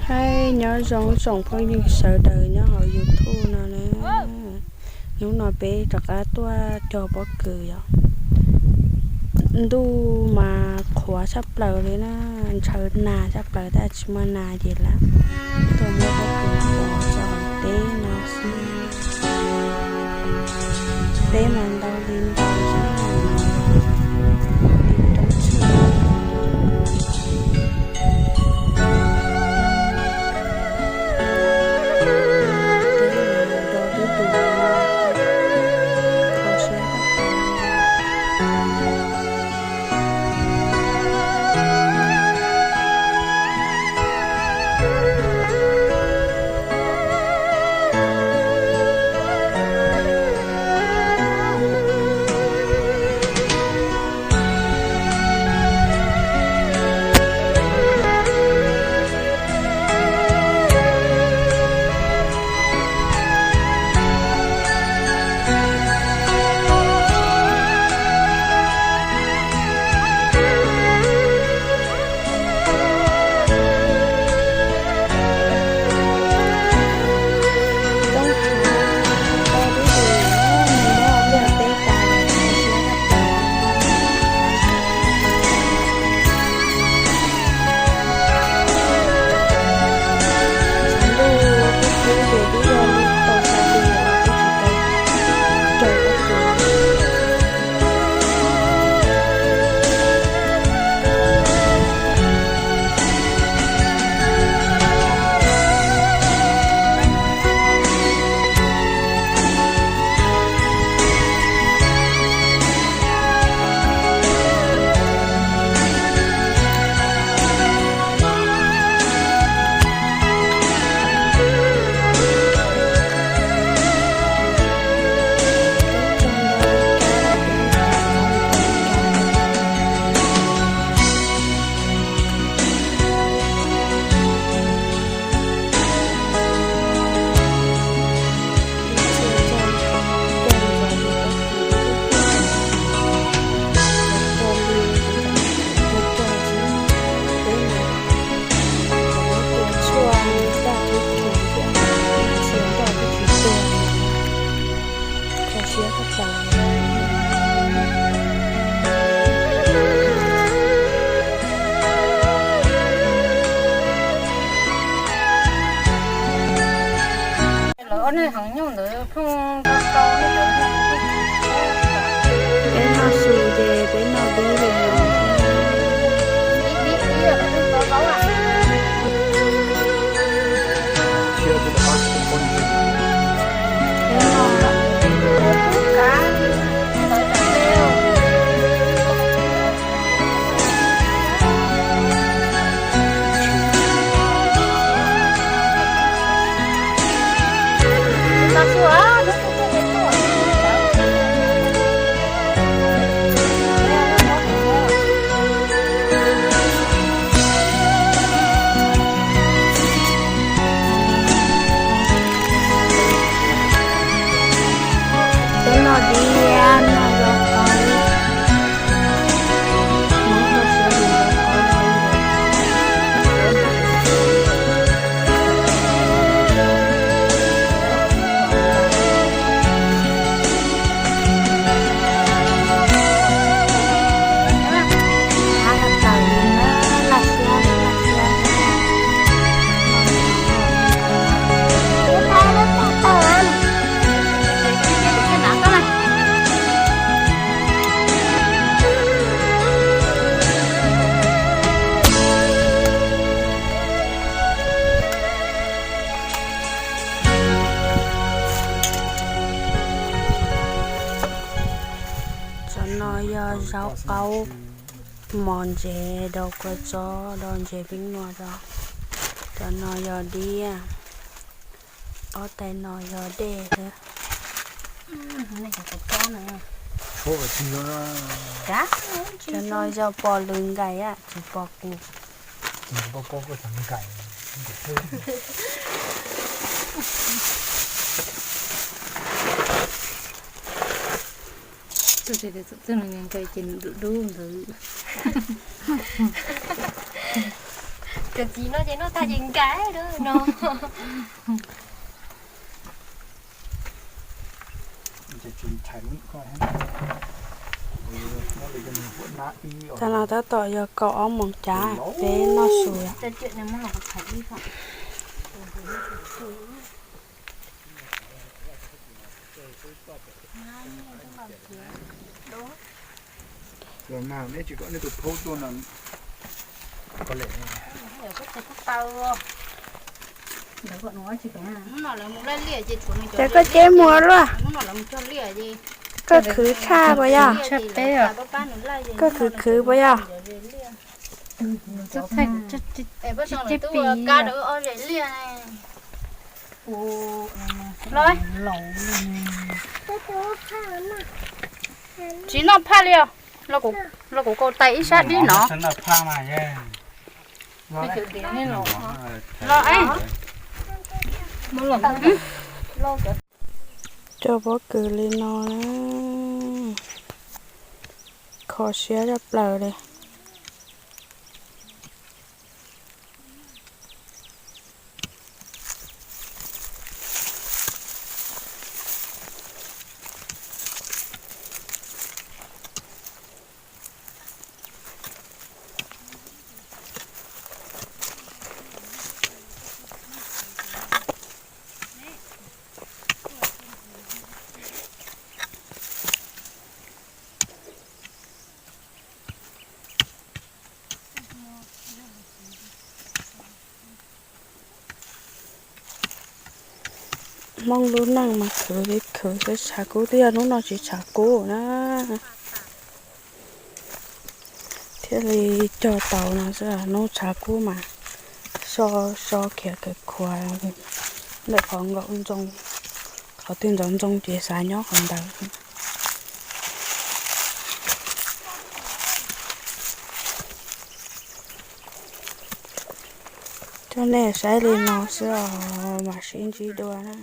Hais nyob zoo tsoom phooj ywg sawv daws nyob hauv YouTube no na. Hnub no peb rov qab tuaj cog pob kws yom. Ntuj mas qhuav tshaj plaws li na, ntshaw nag tshaj plaws tab tsis muaj nag ces lawv tuaj muab pob kws cog tso hauv teb no xwb. Teb mas ntau li ntau xwb, roob tshwm. Lawv ob neeg heev nyuj ntawd phooj tau tau. Peb noj su ces peb noj dib li. Peb noj dib, noj zaub qaub. Hmoob txoj sia hu zaub qaub. Cov no yog zaub qaub, mos ntsev, daus kua txob, daus ntsev pib nuam rau. Cov no yog dib, ob tais no yog dej thiab. Cov no yog pom lwm nkais, tsis pom kuv. Txoj no nkais ces nws dub dub ntawd. Cov txiv no ces noj tag ces nkag no. Tag no tab tom yog kaum ob moos cav peb noj su. Ces koj ceb muag luaj. Koj khwv tshaj puas yog? Koj khwv khwv puas yog? Tsis noj phaj li os. Los kuv kaus tais ib sab dib no. Los, cov pob kws li no na, kho siab zaj plaws li. Hmoob lub neej mas khwv li khwv xwb, tshav kub twb yog hnub no tsis tshav kub na. Thiaj li cog tau no xwb, hnub tshav kub mas so so khiav kawg khuav ntawm qhov nkaum ntxoo, qhov twg ntxoov ntxoo ces xav nyob qhov ntawd. Coj nej saib li no xwb os, mam sib ntsib dua na.